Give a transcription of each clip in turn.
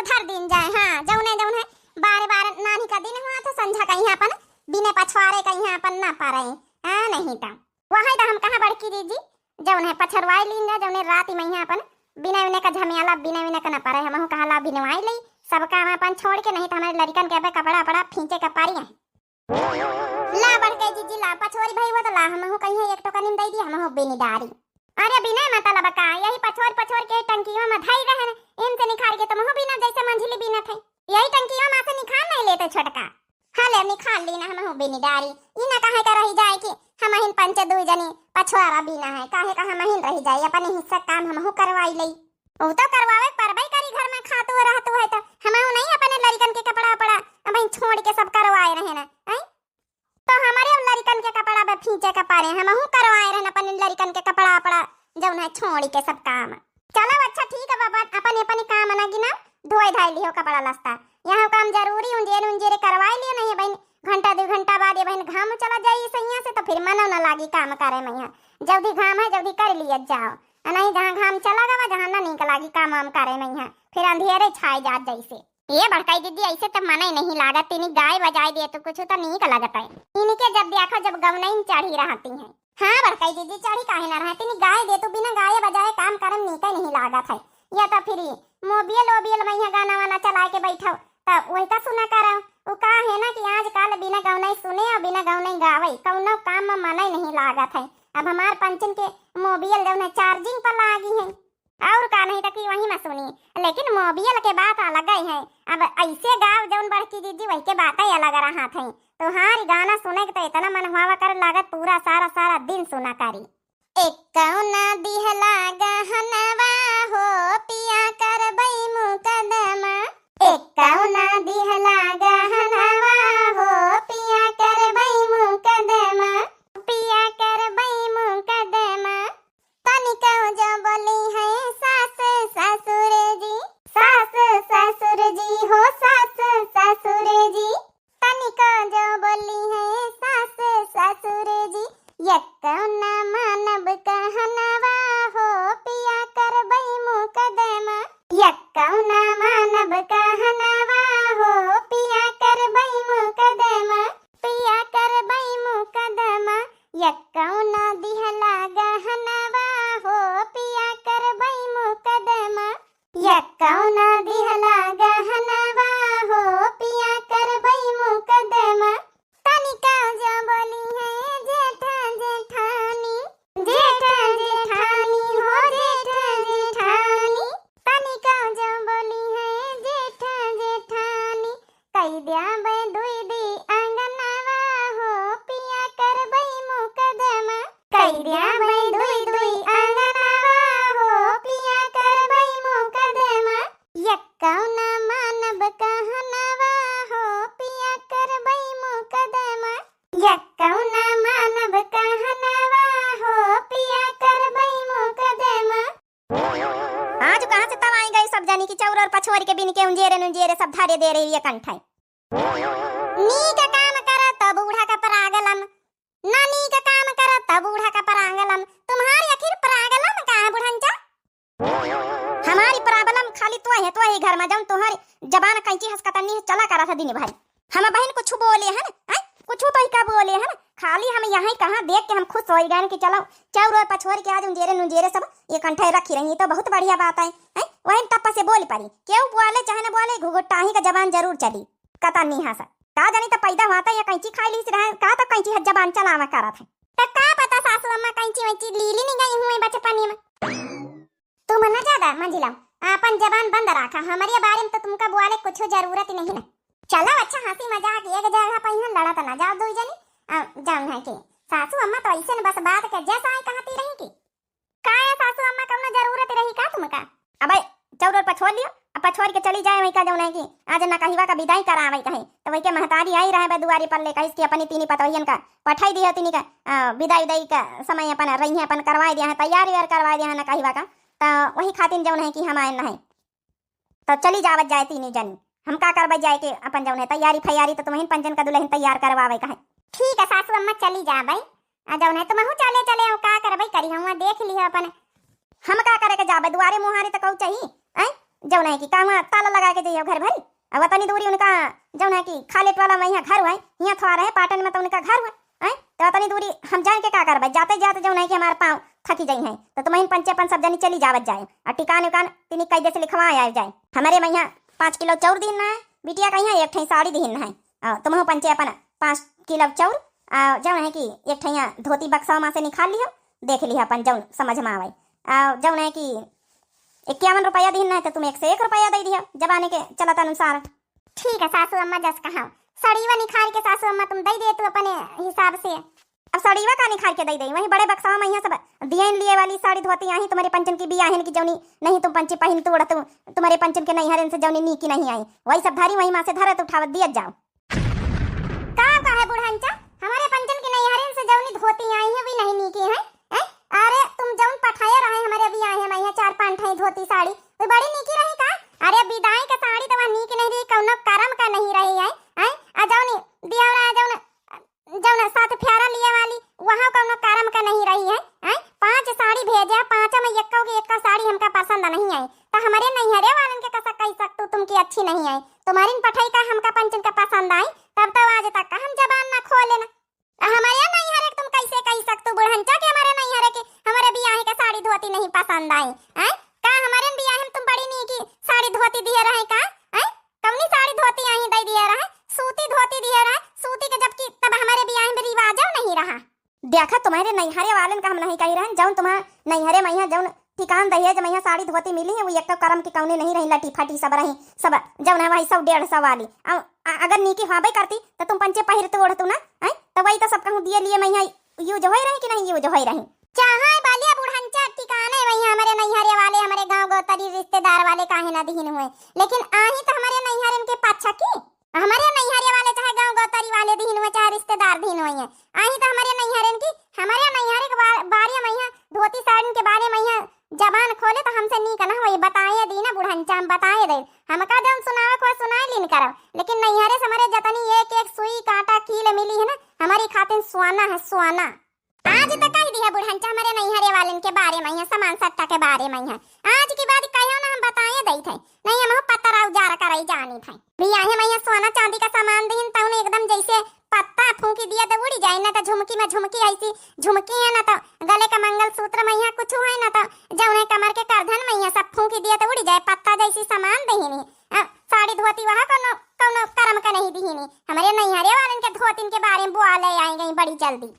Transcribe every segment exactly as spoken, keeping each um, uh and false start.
धर दिन जाए, हाँ, जौने, जौने बारे, बारे नानी का दिन हुआ तो संझा कहियाँ अपन बिने पछवारे कहियाँ अपन ना पारे। हाँ, नहीं तो वही तो हम कहा बड़की दीदी, जौने पछरवाई लीन जा, जौने रात ही महिया अपन बिने बिने का झमेला, बिने बिने का ना पारे। हमहू कहा ला बिनवाई लई, सब काम अपन छोड़ के, नहीं तो हमारे लड़िकन के अबे कपड़ा, कपड़ा फींचे का पारी है। ला बड़के जीजी ला, पछोरी भई हो तो ला, हमहू कहिए एक टोकनी में दे दी, हमहू बिनी डारी। अरे बिना मतलब का, यही पछोर पछोर के टंकियों में धई रहे न, इनसे निखार के तुमहू बिना जैसे मंझली बिना थे। यही टंकियों में से निखार नहीं लेते छोटका। हाँ ले निखार ली ना, हमहू बिनी डारी। ई ना काहे का रही जाए कि हमहिन पंच दुई जनी पछोरा बिना है, काहे का हमहिन रही जाए, अपने हिस्सा काम हमहू करवाई लई। ऊ तो करवावे परबे करी, घर में खातू रहतू है तो हमहू नहीं अपने लड़िकन के कपड़ा उपड़ा अबहिन छोड़ के सब करवाए रहे ना, हैं? तो हमारे अब लड़िकन के कपड़ा बे फींचे के पारे, हमहू करवाए रहे ना अपने लड़िकन के कपड़ा उपड़ा जौन है छोड़ के सब काम। चलो अच्छा ठीक है बाबा, अपने अपने काम ना गिना, धोए धाए लिहो कपड़ा लस्ता, यहाँ काम जरूरी उंजेर उंजेर करवाए लियो, नहीं बहन घंटा दो घंटा बाद ये बहन घाम चला जाई सैया से तो फिर मनो ना लागी काम करे में। यहाँ जल्दी घाम है जल्दी कर लिया जाओ, आ नहीं जहाँ घाम चला गवा, जहाँ ना नीक लागी काम वाम करे में, यहाँ फिर अंधेरे छाए जात जैसे। ए बड़काई दीदी, ऐसे तो मने नहीं लागत, तनी गाए बजाए दे तो कुछ तो नीक लगत है। इनके जब देखो जब गौनई में चढ़ी रहती हैं। हाँ बड़काई दीदी, चढ़ी काहे ना रहे, तनी गाए दे तो बिना गाए बजाए काम करम नीक नहीं लागत है। या तो फिर मोबियल ओबियल में यहाँ गाना वाना चला के बैठो तो वही का सुना करो। वो का है ना कि आजकल बिना गौनई सुने और बिना गौनई गावे कौनो काम में मने नहीं लागत है। अब हमार पंचन के मोबियल जौन है चार्जिंग पर लागी है। और का नहीं तो कि वही में सुनी, लेकिन मोबियल के बात अलग ही है। अब ऐसे गाव जौन बड़की दीदी वही के बात ही अलग रहा थे। तोहार गाना सुने के तो इतना मन हुआ कर लागत पूरा सारा सारा दिन सुना करी। एक कौना दिहला गहनवा हो पिया करबई मुकदमा। एक कौना दिहला गहनवा हो पिया करबई मुकदमा। पिया करबई मुकदमा। तनिको जो बोली है सास ससुर जी, सास ससुर जी हो सास ससुर जी। तनिको जो बोली है सास ससुर जी, यक्कौ ना मानब कहनवा हो पिया करबई मुकदमा। यक्कौ ना मानब कहनवा हो पिया करबई मुकदमा। पिया करबई मुकदमा, यक्कौ ना दिहला गहनवा हो पिया करबई मुकदमा। यक्कौ ना दिहला गहनवा हो पिया करबई मुकदमा। तनिका जो बोली है जेठ जेठानी, जेठ जेठानी हो जेठ जेठानी। तनिका जो बोली है जेठ जेठानी, कई द्याबै दुई दुई आंगनवा हो पिया करबै मुकदमा। कई द्याबै दुई दुई आंगनवा हो पिया करबै मुकदमा। यक्कौ ना मानब कहनवा हो पिया करबै मुकदमा। यक्कौ ना मानब कहनवा हो पिया करबै मुकदमा। आज कहाँ से तब आई गई सब जनी कि चौर और पछोर के बिन के उंजेरे नुंजेरे सब धरे दे रही है कंठाई। नीक काम करत बूढ़ा का परागलम, ना नीक काम करत बूढ़ा का परागलम। तुम्हारी आखिर परागलम का है बुढ़ंचा? हमारी problem खाली तो है, तो है घर में जौन तुम्हारी जबान कैंची हंस कतरनी है, चला करा था दिन भर। हम बहन कुछ बोले हैं, हैं? कुछ तो ही का बोले हैं, खाली हम यहाँ ही कहाँ देख के हम खुश हो गए कि चलो चौर और पछोर के आज उंजेरे नुंजेरे सब ये कंठे रखी रही तो बहुत बढ़िया बात है, हैं? वही तप्पा से बोल पड़ी, केहू बोले चाहे न बोले, घुघुटाही का जबान जरूर चली। कतरनी हंस, का जानी तो पैदा हुआ था या कैंची खाई ली रहे, का तो कैंची है जबान चलावा करा था। तो का पता सासू अम्मा कैंची वैंची लीली नहीं गई हुए बचपने में। तुम ना ज्यादा मंजिला, आपन जबान बंद रखा, हमरे बारे में तो तुमका बुआले कुछ जरूरत ही नहीं ना। चलो अच्छा, हंसी मजाक एक जगह पर यहाँ लड़त ना जाओ दुई जनी। आ, जौन है कि सासू अम्मा तो ऐसे न बस बात के जैसा है कहती रही कि का है सासू अम्मा, कौनो जरूरत रही का तुमका? अबे चौर और पछोर लियो, अब पछोर के चली जाए वही का जौन है कि आज नकहिवा का विदाई करावे कहे, तो वही के महतारी आई रहे बे दुआरी पर ले कहिस कि अपनी तीनी पतोहियन का पठाई दियो, तीनी का, आ, विदाई उदाई का समय अपन रही है, अपन करवाए दिया है, तैयार व्यार करवाए दिया है नकहिवा का। तो वही खातिर जौन है कि हम आए न है, तो चली जावत जाए तीनी जनी। हम का करबे जाए के अपन जौन है तैयारी फैयारी, तो तुम्हें पंचन का दुल्हन तैयार करवावे का है। ठीक है सासू अम्मा, चली जाबे। आ जौन है तुमहू चले चले, हम का करबे करी, हम देख लियो अपन। हम का करे के जाबे, दुआरे मुहारे तो कहू चाहिए, हैं? जौन है कि का हुआ ताला लगा के जइहो घर भरी। अब वतनी दूरी उनका जौन है कि खालेट वाला में यहाँ घर हुआ है, यहाँ थोड़ा रहे पाटन में तो उनका घर हुआ है, हैं? तो वतनी दूरी हम जाए के का करबे? जाते जाते जौन है कि हमार पाँव थकी जाई हैं, तो तुमहिन पंचे अपन सब जनी चली जावत जाए, और टिकान उकान तिनी कैदे से लिखवा आए जाए। हमारे में यहाँ पाँच किलो चाउर दीन है, बिटिया का यहाँ एक ठे साड़ी दीन है, और तुमहू पंचे अपन पाँच किलो चाउर, आ, जौन है कि एक ठे यहाँ धोती बक्सा में से निकाल लिहो, देख लिहो अपन जौन समझ में आवे, आ, जौन है कि इक्यावन रुपया दीन है, तो तुम एक से एक रुपया दे दिहो जमाने के चलत अनुसार। ठीक है सासू अम्मा, जस कहा। सड़ीवा निखार के सासू अम्मा तुम दे दे तू अपने हिसाब से। अब सड़ीवा का निखार के दे दे, वही बड़े बक्सवा में यहाँ सब दियन लिए वाली साड़ी धोती आई तुम्हारे पंचन की बियाहन की जौनी नहीं तुम पंचे पहिन तोड़ तुम, तुम्हारे पंचन के नैहरन से जौनी नीकी नहीं आई, वही सब धारी वही माँ से धरत उठावत दियत जाओ। का कहे बुढ़ंचा, हमारे पंचन के नैहरन से जौनी धोती आई है वी नहीं नीकी है, हैं? अरे तुम जौन पठाए रहे हमारे बियाहे में यहाँ चार पाँच ठे धोती साड़ी, वी बड़ी नीकी रही का? अरे बिदाई के साड़ी तो वह नीक नहीं रही, कौनो करम का नहीं रही है, हैं? आ जौनी दियवरा जौन जौन सात फेरा लिए वाली, वहाँ कौनो करम का नहीं रही है, हैं? पाँच साड़ी भेजे, पाँचों में एक्को के एक्को साड़ी हमका पसंद नहीं आई, तो हमारे नैहरे वालन के कसा कह सकतू तुम कि अच्छी नहीं आई? तुम्हारी पठाई का हमका पंचन का पसंद आई, तब तो आज तक का हम जबान ना खोले ना। हमारे नैहरे के तुम कैसे कह सकतू बुढ़ंचा के हमारे नैहरे के हमारे बियाहे के साड़ी धोती नहीं पसंद आई, हैं? का हमारे बियाहे में तुम बड़ी नीकी साड़ी धोती दिए रहे का, हैं? कौनी साड़ी धोती आई दे दिया रहा, सूती धोती दिया रहा, सूती के जबकि तब हमारे बियाह में रिवाजो नहीं रहा। देखा तुम्हारे नैहरे वालन का हम नहीं कही रहन, जौन तुम्हारे नैहरे में यहाँ जौन ठिकान दहेज में यहाँ साड़ी धोती मिली है, वो एक तो करम की कौनी नहीं रही, लटी फटी सब रही, सब जौन है वही सौ डेढ़ सौ वाली। अ-, अ-, अगर नीकी होबे करती तो तुम पंचे पहिरतू ओढ़तू ना, हैं? तो वही तो सब कहूँ दिए लिए में यहाँ यूज होई रही कि नहीं यूज होई रही? चाहे बालिया बुढ़ंचा ठिकाने वही हमारे नैहरे वाले, हमारे गाँव गोतरी रिश्तेदार वाले काहे ना दिहिन हुए, लेकिन आही तो हमारे नैहरन के पाछा की, हमारे नैहरे वाले चाहे गाँव गोतरी वाले दिहिन हुए, चाहे रिश्तेदार दिहिन हुए हैं, आही तो हमारे नैहरन की, हमारे नैहरे के बा-, बारे में यहाँ धोती साड़न के बारे में यहाँ जबान खोले तो हमसे नीक ना होई, बताए दी ना बुढ़ंचा, हम बताए दे, हमका जौन सुनावे को सुनाए लीन करब, लेकिन नैहरे से हमारे जतनी एक एक सुई कांटा कील मिली है ना, हमारी खातिर सोना है, सोना। आज तो कह दिया बुढ़ंचा हमारे नैहरे वालन के बारे में, यहाँ सामान सट्टा के बारे में, यहाँ आज के बाद कहो ना हम बताए दई थे, नहीं हम पत्थर उजाड़ कर ही जानी थे। बियाहे में यहाँ सोना चांदी का सामान दिहिन तौन एकदम जैसे पत्ता फूंकी दिया तो उड़ी जाए, ना तो झुमकी में झुमकी ऐसी झुमकी है, ना तो गले का मंगलसूत्र में यहाँ कुछ है, ना तो जौने कमर के करधन में यहाँ सब फूंकी दिया तो उड़ी जाए, पत्ता जैसी सामान दिहिन। आ, साड़ी धोती वहाँ कौनो कौनो करम का नहीं दिहिन, हमारे नैहरे वालन के धोतिन के बारे में बुआ ले आई गई बड़ी जल्दी।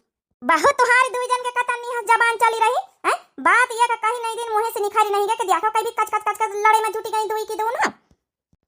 बहुत तुहारी दुई जन के कतनी है जबान चली रही, हैं? बात ये का कहीं नहीं दिन मुँहे से निखारी नहीं गए कि देखो कहीं भी कच कच कच कच लड़े में जुटी गई दुई की दोनों।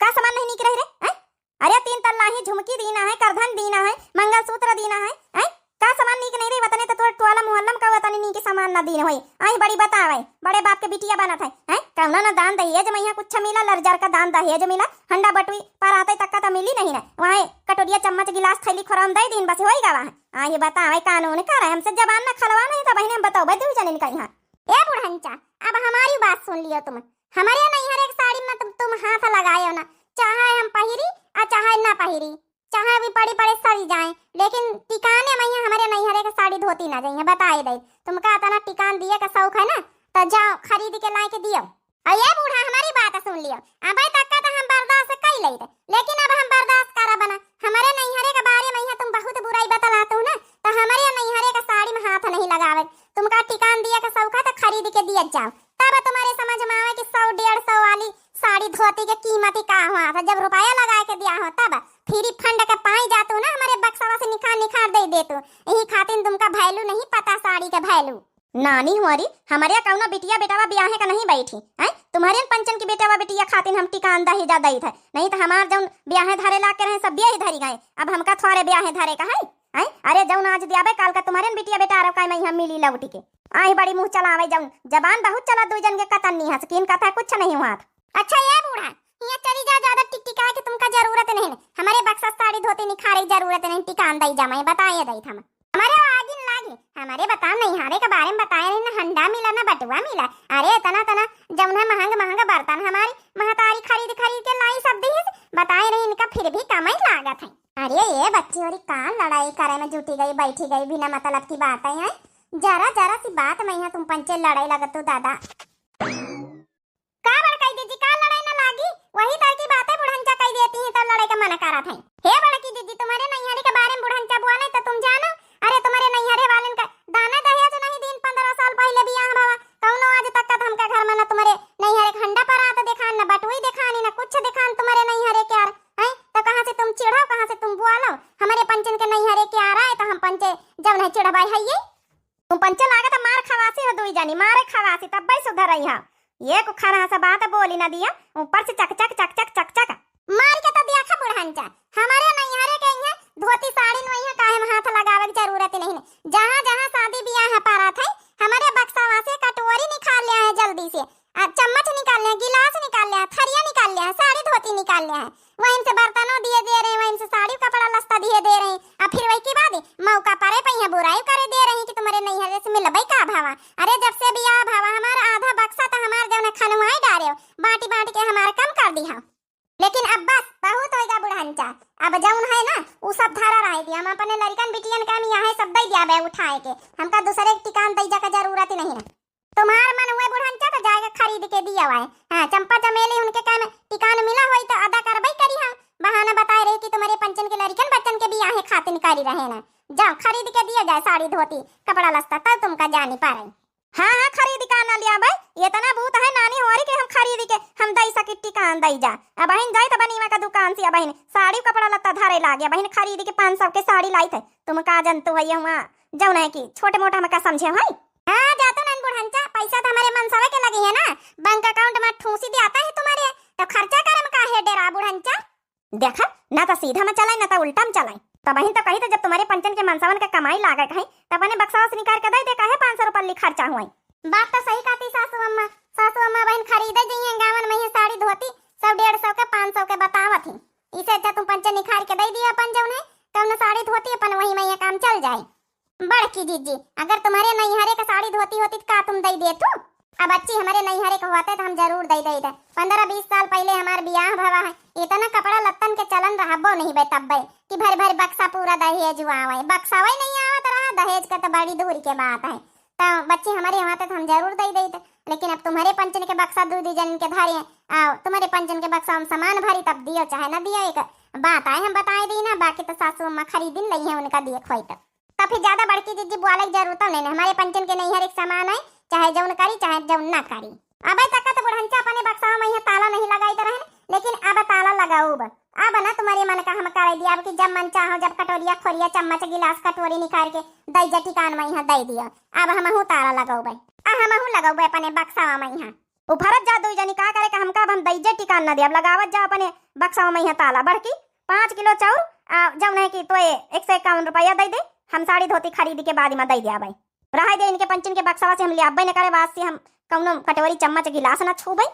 का सामान नहीं नीक रही रे, हैं? अरे तीन तल्ला ही झुमकी दीना है, करधन दीना है, मंगलसूत्र दीना है, हैं? का सामान नीक नहीं रही? वतने तो तोर टोला मोहल्ला में का वतने नीक सामान ना दीन होई। आई बड़ी बतावे, बड़े बाप के बिटिया बनत है, हैं? कौनो ना दान दहेज में यहाँ कुछ मिला, लरजर का दान दहेज मिला, हंडा बटुई पर आते तक का तो मिली नहीं ना। वहाँ कटोरिया चम्मच गिलास थैली खोराम दे दीन बस होई गवा है। आ ये बतावे कानून का रहे, हमसे जबान ना खलवा नहीं तो बहिने हम बताओ भाई दू जने का यहाँ। ए बुढ़ंचा, अब हमारी बात सुन लियो तुम। हमारे नैहरे के साड़ी में तुम, तुम हाथ लगायो ना, चाहे हम पहिरी आ चाहे ना पहिरी, चाहे भी पड़ी पड़े सड़ी जाए, लेकिन टिकाने में यहाँ हमारे नैहरे के साड़ी धोती ना जाइए, बताए दे। तुमका इतना टिकान दिए का शौक है ना, तो जाओ खरीद के लाए के दियो। आ ये बूढ़ा हमारी बात सुन लियो, अब तक का तो हम बर्दाश्त कर लेते, लेकिन अब हम बर्दाश्त करब ना। हमारे नैहरे के बारे में यहाँ तुम बहुत बुराई बतलाते हो ना, तो हमारे नैहरे के साड़ी में हाथ नहीं लगावे। तुमका टिकान दिए का शौक है तो खरीद के दिया जाओ, तब तुम्हारे समझ में आवे कि सौ डेढ़ सौ वाली साड़ी धोती के कीमत ही का हुआ था, जब रुपया लगा के दिया हो तब। फ्री फंड के पाई जातू ना, हमारे बक्सवा से निखार निखार दे देतू। यही खातिर तुमका value नहीं पता साड़ी के value। नानी हुआरी, हमारे कौनो बिटिया बेटावा ब्याहे का नहीं बैठी, हैं? तुम्हारे पंचन की बेटावा बिटिया खातिर हम टिकान दहेजा दई थे, नहीं तो हमार जौन ब्याहे धरे ला के रहे सब ब्याहे धरी गए, अब हमका थोड़े ब्याहे धरे का है, हैं? अरे जौन आज दियाबे काल का तुम्हारे बिटिया बेटा आरो का मैं हम मिली लौटी के। आई बड़ी मुँह चलावे जौन, जबान बहुत चला दू जन के कतन्नी हस, किन कथा कुछ नहीं हुआ था। अच्छा ये बूढ़ा, यहाँ चली जाओ, ज्यादा टिकटिका के तुमका जरूरत नहीं, हमारे बक्सा साड़ी धोती निखारे की जरूरत नहीं, टिकान दई जा, मैं बताए दई था। हमारे आगिन लागी, हमारे बताओ नैहरे के बारे में बताए रही ना, हंडा मिला ना बटुआ मिला। अरे इतना तना जौन है महंग महंग बर्तन हमारी महतारी खरीद खरीद के लाई सब दी, बताए रही इनका फिर भी कम ही लागत है। अरे ये बच्ची और का लड़ाई करे में जुटी गई, बैठी गई बिना मतलब की बात है, हैं? जरा जरा सी बात में यहाँ तुम पंचे लड़ाई लगत हो दादा। का बड़काई दीदी, का लड़ाई ना लागी? है ये? तुम पंचे लागत मार खवासी हो दुई जनी, मारे खवासी तब भाई सुधर रही हो। ये कुखर हंसा बात बोली ना दिया, ऊपर से चक चक चक चक चक चक। मार के तो देखा बुढ़ंचा, हमारे नैहरे के इहाँ धोती साड़ी में इहाँ काहे में हाथ लगावे के जरूरत नहीं है। जहाँ जहाँ शादी ब्याह है पारा थे, हमारे बक्सावा से कटोरी निकाल लिया है जल्दी से, आ चम्मच निकाल लिया, गिलास निकाल लिया, थरिया निकाल लिया, साड़ी धोती निकाल लिया है। वहीं से बर्तनों दिए दे रहे, वहीं से साड़ी कपड़ा लस्ता दिए दे रहे, आ फिर वही के बाद मौका परे पे यहाँ बुराई करे दे रही कि तुम्हारे नैहरे से मिलबे का भावा। अरे जब से बियाह भावा हमारा आधा बक्सा तो हमार जौन खनवाई डारे, बांटी बांटी के हमारा कम कर दिहा। लेकिन अब बस बहुत होइगा बुढ़ंचा, अब जौन है ना उ सब धरा रहे दिया, हम अपने लड़कन बिटियन का हम यहाँ सब दे दिया बे उठाए के, हमका दूसरे के ठिकान दे जा के जरूरत ही नहीं है। तुम्हार मन हुए बुढ़ंचा तो जाएगा खरीद के दिया हुआ है। हाँ, चंपा चमेली उनके काम ठिकान मिला होई तो अदा करबई करी। हाँ, बहाना बताए रहे कि तुम्हारे पंचन के लड़कन बच्चन के बियाहे खातिन करी रहे ना। जाओ खरीद के दिया जाए साड़ी धोती कपड़ा लस्ता, तब तुमका जानी पारे। हाँ, हाँ, खरीद का ना लिया भाई, इतना बूत है नानी होरी के हम खरीद के हम दई सकी ठिकान दई जा। अबहिन जाई तो बनीवा का दुकान से अबहिन साड़ी कपड़ा लत्ता धरे लागे, अबहिन खरीद के पाँच सौ के साड़ी लाई थे। तुम का जनतु है हुआ जौन है कि छोटे मोटा में का समझे है। हाँ, जातो नन बुढ़ंचा, पैसा तो हमारे मनसवे के लगी है ना, बैंक अकाउंट में ठूसी दियाता है तुम्हारे, तो खर्चा करे में काहे डेरा बुढ़ंचा? देखा, ना तो सीधा में चलाए, ना तो उल्टा में चलाए। तबहिन तो कही तो जब तुम्हारे पंचन के मनसवन के कमाई लागे कहीं, तब अपने बक्सवा से निकाल के दे दे, काहे पाँच सौ रुपया खर्चा हुए। बात तो सही कहती सासू अम्मा। सासू अम्मा बहन खरीदे जइहें गावन में ये साड़ी धोती, सौ डेढ़ सौ के, पाँच सौ के बतावत ही। इसे अच्छा तुम पंचन निकाल के दे दिया अपन जौन है, तौन साड़ी धोती अपन वही में ये काम चल जाए। बड़की जीजी, अगर तुम्हारे नैहरे के साड़ी धोती होती तो का तुम दई देतू? अब बच्ची हमारे नैहरे के होते तो हम जरूर दई देते। पन्द्रह बीस साल पहिले हमार बियाह भवा है, इतना कपड़ा लत्तन के चलन रहबो नहीं बे तब्बे कि भर भर बक्सा पूरा दहेज आवे। बक्सा वही नहीं आवत रहा, दहेज के तो बड़ी दूर के बात है। तो बच्ची हमारे होते तो हम जरूर दई देते, लेकिन अब तुम्हारे पंचन के बक्सा दू दू जन के धरे, आओ तुम्हारे पंचन के बक्सा हम सामान भरी तब दियो चाहे ना दियो, एक बात आए हम बताए दी ना, बाकी तो सासू अम्मा खरीदिन लई है उनका दिए खोई तब। तो फिर ज्यादा बड़की जिज्जी बोले की जरूरत नहीं, हमारे पंचन के नैहर एक समान है, चाहे जौन करी चाहे जौन ना करी। अबे तक तो बुढ़ंचा अपने बक्सा में यहाँ ताला नहीं लगाई तो रहन, लेकिन अब ताला लगाऊब। अब ना तुम्हारे मन का हम करे दिया, अब कि जब मन चाहो जब कटोरिया खोरिया चम्मच गिलास कटोरी निकाल के दई जा ठिकान में यहाँ दई दिया। अब हमहू ताला लगाऊबे, आ हमहू लगाऊबे अपने बक्सा में यहाँ। उफरत जा दुई जनी का करे का हमका, अब हम दई जा ठिकान ना दे, अब लगावत जा अपने बक्सा में यहाँ ताला। बड़की पाँच किलो चाउर, आ, जौन है कि तोए एक सौ इक्यावन रुपया दई दे, हम साड़ी धोती खरीद के बाद में दई दिया भाई। रहे दे इनके पंचन के बक्सवा से हम लियाबे न करे, बाद से हम कौनो कटोरी चम्मच गिलास ना छूबे।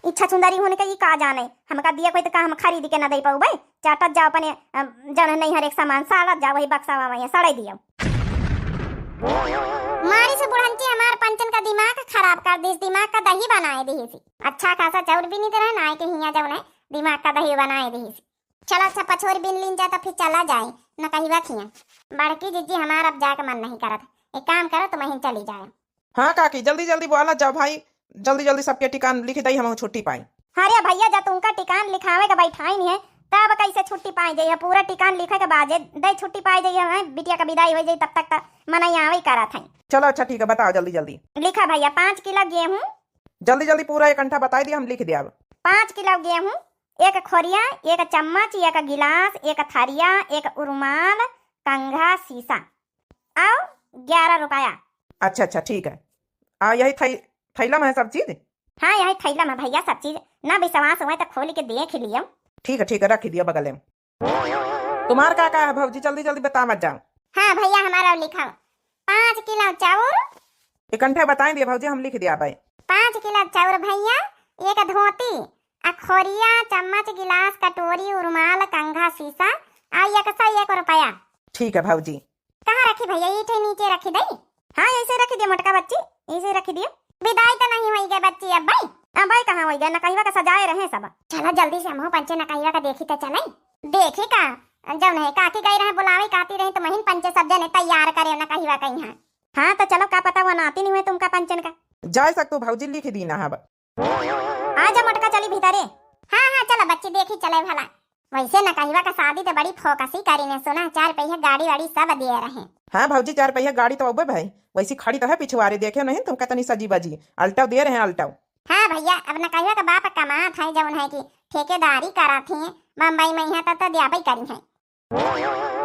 ई छछुंदरी होने के ई का जाने, हमका दिया कोई तो का हम खरीद के ना दे पाऊबे। चाटत जाओ अपने, अ, जौन नैहर एक सामान साड़त जाओ वही बक्सवा में सड़ाई दियो। मारी से बुढ़ंची हमार पंचन का दिमाग खराब कर दीस, दिमाग का दही बनाए दीस। अच्छा खासा चाउर भी नहीं दे रहे ना, आए के हिया जौन है दिमाग का दही बनाए दीस। चलो अच्छा पछोर बिन लीन जा तो फिर चला जाए न कहिवा खिया। बड़की जिज्जी हमार अब जाए के मन नहीं करत, एक काम करो तुम यहीं चली जाए। हाँ काकी, जल्दी जल्दी बोला जाओ भाई, जल्दी जल्दी सबके ठिकान लिख दई, हम छुट्टी पाई। अरे भैया, जब तुमका ठिकान लिखावे के बैठाई नहीं है, तब कैसे छुट्टी पाई जाइए? पूरा ठिकान लिखे के बाद जे दे छुट्टी पाई जाइए, हैं? बिटिया का विदाई हो जाई, तब तक त मनई आवे ही करत है। चलो अच्छा ठीक है, बताओ जल्दी जल्दी। लिखा भैया, पाँच किलो गेहूँ। जल्दी जल्दी पूरा एक अंठा बताई दिया, हम लिख दिया अब। पाँच किलो गेहूँ, एक खोरिया, एक चम्मच, एक गिलास, एक थरिया, एक उरुमाल, कंघा, शीशा। आओ, ग्यारह रुपया। अच्छा अच्छा ठीक है। आ यही थै-, थैला में है सब चीज? हाँ, यही थैला में भैया सब चीज। ना विश्वास हुआ तो खोल के देख लियो। ठीक है ठीक है, रख दिया बगल में। तुम्हार का का है भौजी, जल्दी जल्दी बता मत जाओ। हाँ भैया, हमारा लिखा पाँच किलो चाउर। इकट्ठे बताई दिया भौजी, हम लिख दिया भाई। पाँच किलो चाउर भैया, एक धोती, आ खोरिया, चम्मच, गिलास, कटोरी, रुमाल, कंघा, शीशा, आ एक सौ एक रुपया। ठीक है भौजी। कहाँ रखी भैया, ई ठे नीचे रखी दई? हाँ, ऐसे रखी दियो मोटका बच्ची, ऐसे रखी दियो। विदाई तो नहीं होई गए बच्ची अब भाई। अब भाई कहाँ होई गए, नकहिवा का सजाए रहे सब। चलो जल्दी से हमहू पंचे नकहिवा का देखी तो चले। देखी का, जौन है काकी गई रहे बुलावे, कहती रही तो महीन पंचे सब जने तैयार करे नकहिवा का यहाँ। हाँ तो चलो, का पता वो नाती नहीं हुए तुमका पंचन का। जाए सकतू भौजी, लिख दी ना अब। आ जा मोटका, चली भीतरे। हाँ हाँ चलो बच्ची, देखी चले भला। वैसे नकहिवा का शादी तो बड़ी फोकसी करी ने, सुना चार पहिया गाड़ी वाड़ी सब दिए रहे। हाँ भौजी, चार पहिया गाड़ी तो अबे भाई, वैसी खड़ी तो है पिछुआरे, देखे नहीं तुम कितनी सजी बजी, अल्टो दे रहे हैं अल्टो। हाँ भैया, अब नकहिवा का बाप कमात है जौन है कि ठेकेदारी करात ही बम्बई में, यहाँ तक तो द्याबे करी है।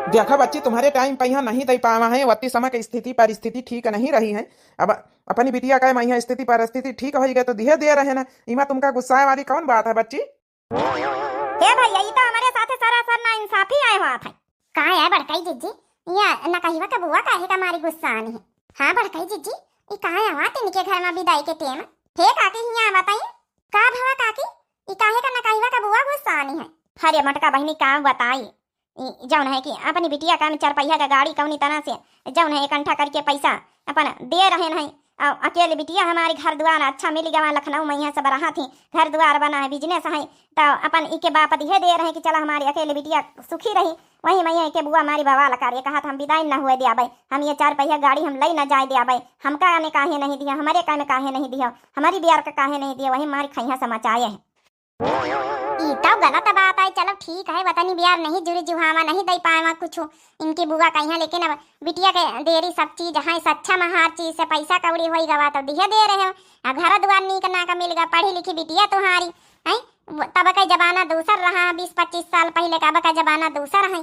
देखा बच्ची, तुम्हरे टाइम पे यहाँ नहीं दे पावा है, वत्ती समय के स्थिति परिस्थिति ठीक नहीं रही है। अब अपनी बिटिया का मैं यहाँ स्थिति परिस्थिति ठीक होई गए तो दिहे दे रहे ना, इमा तुमका गुस्साए वाली कौन बात है बच्ची? हे भैया, ई तो हमरे साथे सरासर नाइंसाफी आए हुआ था। का है बड़कई जिज्जी, या नकहिवा का बुआ काहे का मारी गुस्सानी है? हाँ बड़कई जिज्जी, ई काहे आवत इनके घर में बिदाई के टेम? हे काकी, हियाँ आवत आई। का भवा काकी, ई काहे का नकहिवा का बुआ गुस्सानी है? अरे मोटका बहिनी, का बताई, ई जौन है कि अपनी बिटिया का हम चरपहिया का गाड़ी कौनी तरह से जौन है इकट्ठा करके पैसा अपन दे रहे हैं। और अकेले बिटिया हमारी घर दुआर अच्छा मिल गवा, लखनऊ में यहाँ सब रहा थी, घर दुआर बना है, बिजनेस है, तो अपन इके बाप दिहे दे रहे कि चला हमारी अकेले बिटिया सुखी रही। वही मैं इके बुआ हमारी बवाल कर ये कहा था, हम बिदाई न हुए दियाबे, हम ये चरपहिया गाड़ी हम लई न जाए दियाबे, हमका ने काहे नहीं दिया, हमारे का में काहे नहीं दिया, हमारी बियार का काहे नहीं दिया, वही मारी खैया समझ आए है। ई तो गलत बात है। चलो ठीक है, वतनी बियार नहीं जुरी जुहावा, नहीं दई पावा कुछ इनकी बुआ कहिया, लेकिन अब बिटिया के देरी सब चीज है, सच्चा में हर चीज से पैसा कौड़ी होई गवा तो दिहे दे रहे हो। अब घर दुआर नीक नाक मिल गवा, पढ़ी लिखी बिटिया तुम्हारी है, तब का जमाना दूसर रहा, बीस पच्चीस साल पहले का, अब का जमाना दूसर है।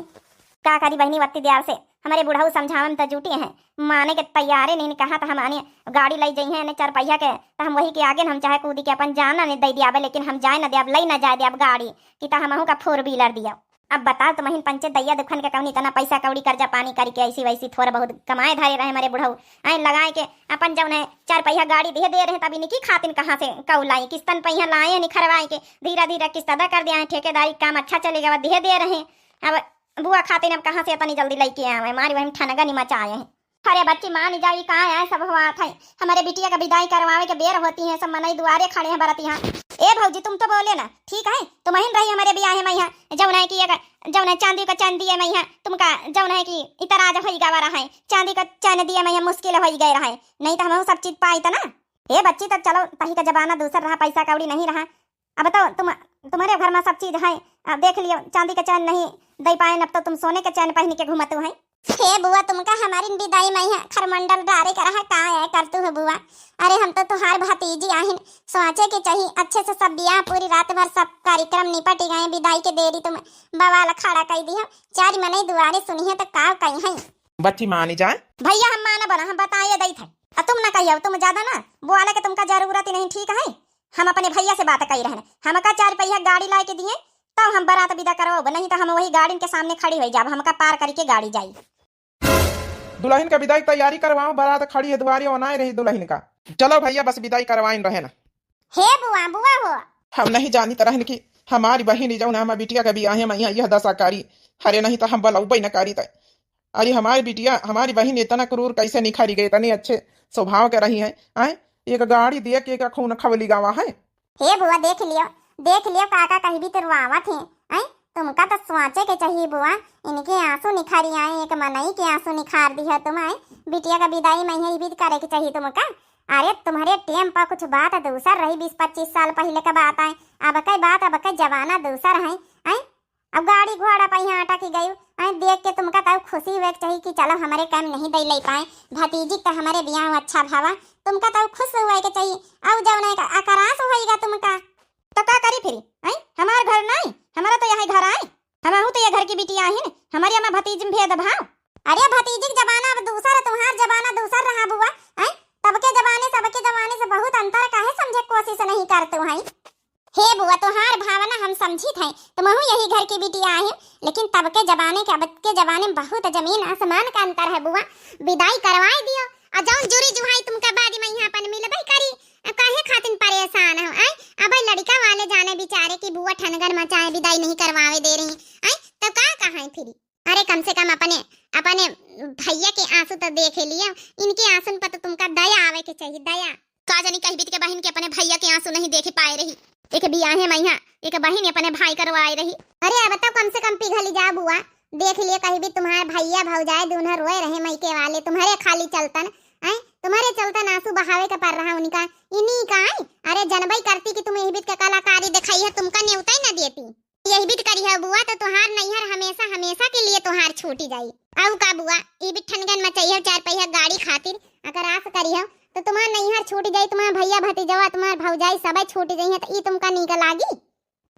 का करी बहिनी, वत्ती देर से हमरे बुढ़ऊ समझावे में त जुटे हैं, माने के तैयारे नहीं। कहा त हम आने गाड़ी लई जइहे ने चरपहिया के, त हम वही के आगे न हम चाहे कूदी के अपन जान न दे दियाबे, लेकिन हम जाए न दियाब, लई न जाए दियाब गाड़ी, कि त हमहू का फोर व्हीलर दिया। अब बताओ तुमहिन पंचे दैया दुखन के कौन इतना पैसा कौड़ी कर्जा पानी करके ऐसी वैसी थोड़ा बहुत कमाए धरे रहे हमरे बुढ़ऊ, आए लगाए के अपन जौन है चरपहिया गाड़ी दिहे दे रहे, तब इनकी खातिन कहाँ से कऊ लाई, किस्तन पहिया लाए निखरवाए के धीरे धीरे किस्त अदा कर दिया है, ठेकेदारी काम अच्छा चले गवा, दिहे दे रहे। अब बुआ खातिन अब कहाँ से इतनी जल्दी लइके आवे, मारी वही ठनगनी मचाए है। अरे बच्ची मान जाई, का है सब बात है, हमारे बिटिया का विदाई करवावे के बेर होती है, सब मनई दुआरे खड़े हैं बरतिया। ए भौजी तुम तो बोले ना, ठीक है, तुमहिन रही हमारे बियाहे में यहाँ, जौन है कि एक, जौन है चांदी का चैन दिए में यहाँ, तुमका जौन है कि इतराज होई गवा रहा है, चांदी का चैन दिए में यहाँ मुश्किल होई गए रहा है, नहीं तो हम सब चीज पाई त ना। ए बच्ची तो चलो तही का जमाना दूसर रहा, पैसा कौड़ी नहीं रहा, अब तो तुम, तुम्हरे घर में सब चीज है, अब देख लियो, चांदी के चैन नहीं दे पाए, अब तो तुम सोने के चैन पहन के घूमत हो। हे बुआ, तुमका हमारी बिदाई में है खरमंडल डारे का रहा, का है कर तू हो बुआ? अरे हम तो तुहार भतीजी आहिन, सोचे के चाहिए अच्छे से सब बियाह पूरी रात भर सब कार्यक्रम निपट गए, बिदाई के देरी तुम बवाल खड़ा कर दी हो, चार मनई दुआरे सुनी है तो का कही है? बच्ची मानी जाए। भैया हम मानब ना, हम बताए दई थे, आ तुम ना कहियो, तुम ज्यादा ना बोले के तुमका जरूरत ही नहीं, ठीक है? हम अपने भैया से बात कही रहन, हमका चार पहिया गाड़ी लाए के दिए, तब हम बारात विदा करवाओ, नहीं तो हम वही गाड़ी के सामने खड़ी हो जाब, हमका पार करके गाड़ी जाई। दुल्हन का विदाई तैयारी करवाओ, बारात खड़ी है दुआरे, ओनाए रही दुल्हन का। चलो भैया, बस विदाई करवाइन रहे ना। हे बुआ, बुआ हो। हम नहीं जानित रहन कि हमारी बहिन जौन हम बिटिया के बियाहे में यहाँ यह दशा करी, अरे नहीं तो हम बलौबे न करी त। अरे हमारी बिटिया, हमारी बहिन इतना क्रूर कैसे निखरी गई, इतने अच्छे स्वभाव के रही है, आए एक गाड़ी दे के का खून खवली गावा है। हे बुआ, देख लियो, देख लियो, काका कही भी तुरवावत है, आए तुमका तो सोचे के चाहिए बुआ, इनके आंसू निखारी आए, एक मनई के आंसू निखार दी है तुम, आए बिटिया का विदाई में यही भी करे के चाहिए तुमका। अरे तुम्हरे टेम पर कुछ बात दूसर रही, बीस पच्चीस साल पहले का बात आए, अब के बात, अब के जमाना दूसर है, आए अब गाड़ी घोड़ा पहिया अटक गई, आए देख के तुमका तउ खुशी हुए के चाहिए कि चलो हमरे काम नहीं दे ले पाए, भतीजी के तो हमरे बियाह अच्छा भावा, तुमका तउ खुश हुए के चाहिए। अब जौन है अकरास होइगा तुमका, तो का करी फिर? आए हमार घर नहीं, हमारा तो यही घर आए, हमहू तो ये घर की बिटिया आहिन, हमारे अम्मा भतीजी में भेदभाव। अरे भतीजी के जमाना अब दूसर है, तुम्हार जमाना दूसर रहा बुआ, आए तब के जमाने से अब के जमाने से बहुत अंतर काहे समझे कोशिश नहीं करते हैं? हे बुआ, तोहार भावना हम समझित हैं, तुमहू यही घर की बिटिया आहिन, लेकिन तब के जमाने के अब के जमाने में बहुत जमीन आसमान का अंतर है बुआ। विदाई करवाए दियो, आ जौन जुरी जुहाई तुमका बाद में यहाँ अपन मिलबे करी, आ काहे खातिन परेशान हो? आए अब लड़का वाले जाने बेचारे की बुआ ठनगन मचाए, विदाई नहीं करवावे दे रही, आए तो का कहाई फिरी? अरे कम से कम अपने, अपने भैया के आंसू तो देखे लियो, इनके आंसू पर तो तुमका दया आवे के चाहिए, दया। का जानी कही बीत के बहिन के अपने भैया के आंसू नहीं देखे पाए रही। एक बियाहे में यहाँ एक बहिन अपने भाई करवाए रही। अरे अब तो कम से कम पिघली जा बुआ, देख लिए कही भी तुम्हारे भैया भौजाए दोनों रोए रहे मइके वाले, तुम्हारे खाली चलतन, आए तुम्हारे चलतन आंसू बहावे के पड़ रहा उनका। इन्हीं का आए, अरे जनबई करती कि तुम यही बीत के कलाकारी दिखाई है, तुमका न्योता ही न देती। यही बीत करी है बुआ, तो तुहार नैहर हमेशा, हमेशा के लिए तुहार छूटी जाई। आऊ का बुआ, ई भी ठनगन मचई हो चार पहिया गाड़ी खातिर, अगर आस करी हो, तो तुम्हार नैहर छूटी जाई, तुम्हार भैया भतीजवा, तुम्हार भौजाई सबे छूटी जाई है, तो ई तुमका नीक लागी?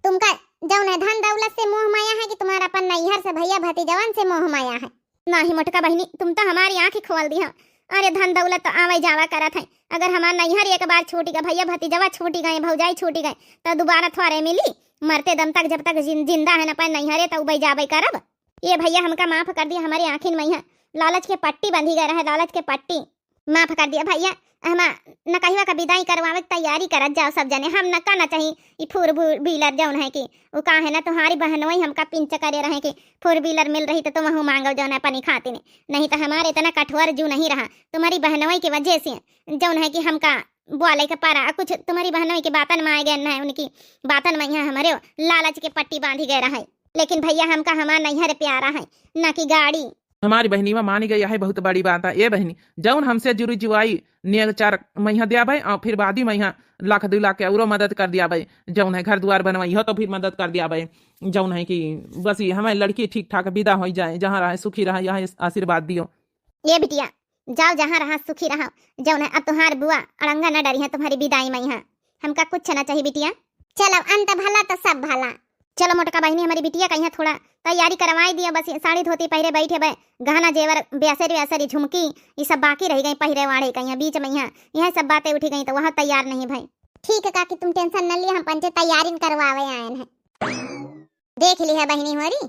तुमका जौन है धन दौलत से मोह माया है कि तुम्हारा अपन नैहर से भैया भतीजवन से मोह माया है? नाही मोटका बहिनी, तुम तो हमारी आँख ही खोल दिहा। अरे धन दौलत तो आवे जावा करत है, अगर हमार नैहर एक बार छूटी गए, भैया भतीजवा छूटी गए, भौजाई छूटी गए, तो दोबारा थोड़े मिली? मरते दम तक जब तक जिन-, जिंदा है न अपन नैहरे तो उबई जाबे करब। ये भैया हमका माफ कर दिया, हमारी आँखिन में यहाँ लालच के पट्टी बंधी गए रहे, लालच के पट्टी। माफ कर दिया भैया, हमा नकहिवा का विदाई करवावे के तैयारी करत जाओ सब जने। हम न का न चाही ई फोर व्हीलर जौन है कि वो का है ना, तुम्हारी बहनोई हमका पिंच करे रहे कि फोर व्हीलर मिल रही तो तुम हूँ मांगो जौन है अपनी खातिर, नहीं तो हमारे इतना कठोर जू नहीं रहा तुम्हारी बहनोई की वजह से। जौन है कि हमका बोले के पारा कुछ तुम्हारी बहनोई के बातन में आए गए न है, उनकी बातन में यहाँ हमारे लालच के पट्टी बांधी गए रहे। लेकिन भैया हमका हमार नैहर प्यारा है, ना कि गाड़ी। हमारी बहनीवा मानी गई है, बहुत बड़ी बात है। ए बहनी, जौन हमसे जुरी जुआई नेग चार मइहाँ द्याबे और फिर बादी मइहाँ लाख दू लाख के औरो मदद कर द्याबे, जौन है घर दुआर बनवाई हो तो फिर मदद कर द्याबे, जौन है कि बस ये हमारी लड़की ठीक ठाक विदा हो जाए, जहाँ रहे सुखी रहे, यह आशीर्वाद दियो। ए बिटिया, जाओ जहाँ रहा सुखी रहो, जौन है अब तुहार बुआ अड़ंगा न डरी है तुम्हारी विदाई मइहाँ। हमका कुछ ना चाहिए बिटिया। चलो अंत भला तो सब भला। चलो मोटका बहिनी, हमारी बिटिया का यहाँ थोड़ा तैयारी करवाई दिया, बस ये साड़ी धोती पहिरे बैठे बे, गहना जेवर ब्यासर व्यासर ये झुमकी ये सब बाकी रह गई पहिरे वाड़े का यहाँ बीच में, यहाँ यह सब बातें उठी गई तो वह तैयार नहीं भई। ठीक है काकी, तुम tension न लिया, हम पंचे तैयारी करवावे आयन है। देख ली है बहिनी होरी,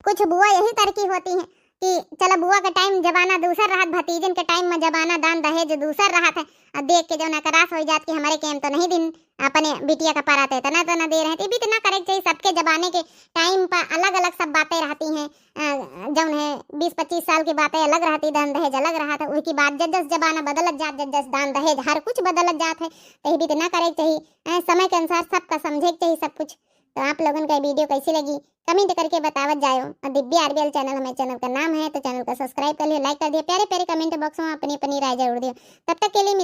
कुछ बुआ यही तरह की होती हैं कि चलो बुआ के time जमाना दूसर रहत, भतीजन के time में जमाना दान दहेज दूसर रहत है। अब देख के जौन है करास हो जात कि हमारे केम तो नहीं दिन अपने बिटिया का परात इतना तो न दे रहे थे। भी तो ना करे के चाहिए, सबके जमाने के time पर अलग अलग सब बातें रहती हैं। अ, जौन है बीस पच्चीस साल की बातें अलग रहती, दान दहेज अलग रहत है। वही की बात जस जस जमाना बदलत जात, जस जस दान दहेज हर कुछ बदलत जात है, तो ये भी तो ना करे के चाहिए। अ, समय के अनुसार सबका समझे के चाहिए सब कुछ। तो आप लोगन का video कैसी लगी comment करके बतावत जायो। और दिव्या आरबीएल channel हमारे channel का नाम है, तो channel का subscribe कर लियो, like कर दियो, प्यारे प्यारे comment box में अपनी अपनी राय जरूर दियो। तब तक के लिए